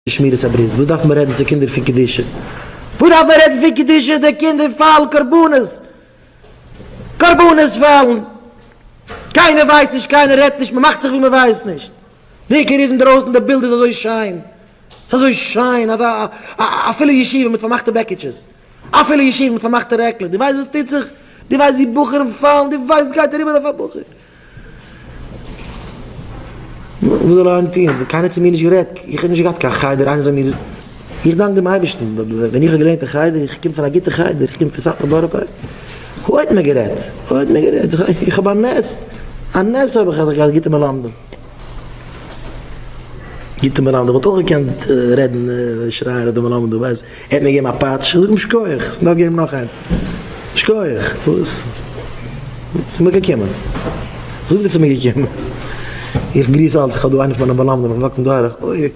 שמירת הברית, וואס דארף מען רעדן צו קינדער פון קדושה? וואס דארף מען רעדן פון קדושה? די קינדער פאלן קרבנות! קרבנות פאלן! קיינער ווייסט נישט, קיינער רעדט נישט, מען מאכט זיך ווי מען ווייסט נישט. די עיקר איז אינדרויסן, די בילד איז אזוי שיין. ס'איז אזוי שיין, אזא א פולע ישיבה מיט פארמאכטע בעקיטשעס. א פולע ישיבה מיט פארמאכטע רעקלעך. דו ווייסט וואס טוט זיך? דו ווייסט ווי בחורים פאלן? דו ווייסט וואס גייט אריבער אויף א בחור? נו, וואס זאל איינער טון? קיינער האט צו מיר נישט גערעדט, איך האב נישט געהאט קיין חדר, איינער זאל מיר, איך דאנק דעם אייבערשטן, ווען איך האב געלערנט אין חדר, איך קום פון א גוטע חדר, איך קום פון סאטמאר בארא פארק, וואו האט מען גערעדט? וואו האט מען גערעדט? איך האב א נס, א נס האב איך אז איך געהאט גוטע מלמדים. גוטע מלמדים, וואלט אויך געקענט רעדן שרייען אויף די מלמדים, דו ווייסט, ער האט מיר געגעבן א פאטש, איך זאג אים שכוח, כ'דארף געבן נאך איינס, שכוח, וואס? ס'איז מיר געקומען, זאג דיר ס'איז מיר געקומען, איך גריס אלץ, איך האב דא איינער פון מיינע מלמדים, איך וואק אים דורך, אוי.